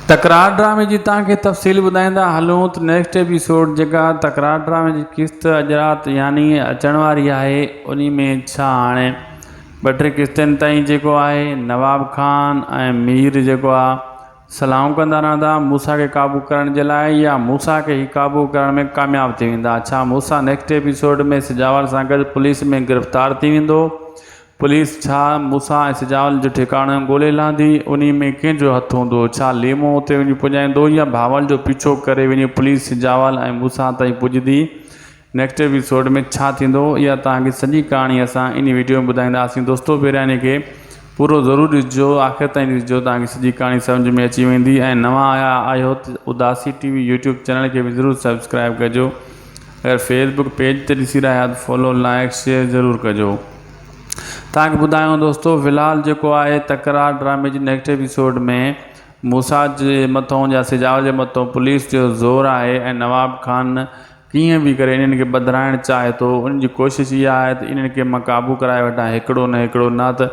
تڪرار ڊرامي جي توهان کي تفصيل ٻڌائيندا هلون ته نيڪسٽ ايپيسوڊ جيڪا تڪرار ڊرامي جي قسط اڄ رات يعني اچڻ واري آهي انهي ۾ ڇا هاڻي ٻه ٽي قسطن تائين جيڪو آهي نواب خان ۽ مير جيڪو آ صلاحون ڪندا رهندا موسيٰ کي قابو ڪرڻ جي لاء يا موسيٰ کي هي قابو ڪرڻ ۾ ڪامياب ٿي ويندا ڇا موسيٰ نيڪسٽ ايپيسوڊ ۾ سجاول سان گڏ پوليس ۾ گرفتار ٿي ويندو پوليس ڇا موسيٰ ۽ سجاول جو ٺڪاڻو ڳولي لهندي؟ انهي ۾ ڪنهن جو هٿ هوندو؟ ڇا ليمو اتي وڃي پڄائيندو يا بهاول جو پيڇو ڪري وڃي پوليس سجاول ۽ موسيٰ تائين پڄندي؟ نيڪسٽ ايپيسوڊ ۾ ڇا ٿيندو؟ اها توهان کي سڄي ڪهاڻي اسان انهي وڊيو ۾ ٻڌائينداسين دوستو پهريان انهي کي پورو ضرور ڏسجو آخر تائين ڏسجو توهان کي سڄي ڪهاڻي سمجهه ۾ اچي ويندي ۽ نوان آيا آهيو ته اداسي ٽي وي يوٽيوب چينل کي به ضرور سبسڪرائب ڪجو. اگر فيس بڪ پيج تي ڏسي رهيا آهيو ته فالو لائڪ شيئر ضرور ڪجو. توهان کي ٻڌايون دوستو في الحال جيڪو آهي تڪرار ڊرامي جي نيڪسٽ ايپيسوڊ ۾ موسيٰ جي مٿون يا سجاول جي مٿون پوليس جو زور آهي ۽ نواب خان ڪيئن به ڪري انهن کي ٻڌرائڻ چاهي ٿو ان جي ڪوشش اها آهي ته انهن کي مان قابو ڪرائي وٺان هڪڙو نه هڪڙو نه ته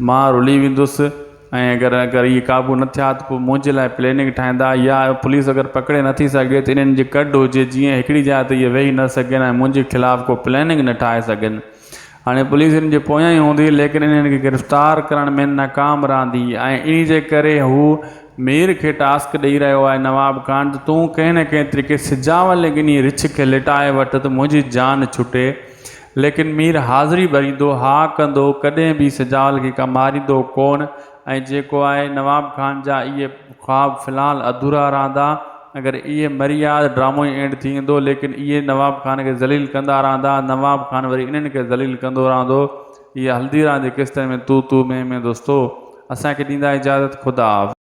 مان رلي ويندس ۽ اگر اگر اهي قابو نه ٿيا ته پوء منهنجي لاء پليننگ ٺاهيندا يا پوليس اگر پڪڙي نه ٿي سگهي ته انهن جي ڪڍ هجي جيئن هڪڙي جاء تي اهي ويهي نه سگهن ۽ منهنجي خلاف ڪو پليننگ نه ٺاهي سگهن. هاڻي پوليس انهن جي پويان ئي هوندي ليڪن انهن کي گرفتار ڪرڻ ۾ ناڪام رهندي ۽ انهي جي ڪري هو مير کي ٽاسڪ ڏئي رهيو آهي نواب خان ته تون ڪنهن نه ڪنهن طريقي سجاول انهي رڇ کي لٽائي وٺ ته منهنجي جان ڇٽي. ليڪن مير حاضري ڀريندو، ها ڪندو، ڪڏهن به سجاول کي ڪا ماريندو ڪونه ۽ جيڪو آهي نواب خان جا اهي خواب في الحال اڌورا رهندا، اگر اهي مري ويا ته ڊرامو ئي اينڊ ٿي ويندو، ليڪن اهي نواب خان کي ذليل ڪندا رهندا، نواب خان وري انهن کي ذليل ڪندو رهندو، اها هلندي رهندي قسطن ۾ تون تون مين مين دوستو اسان کي ڏيندا اجازت خدا حافظ.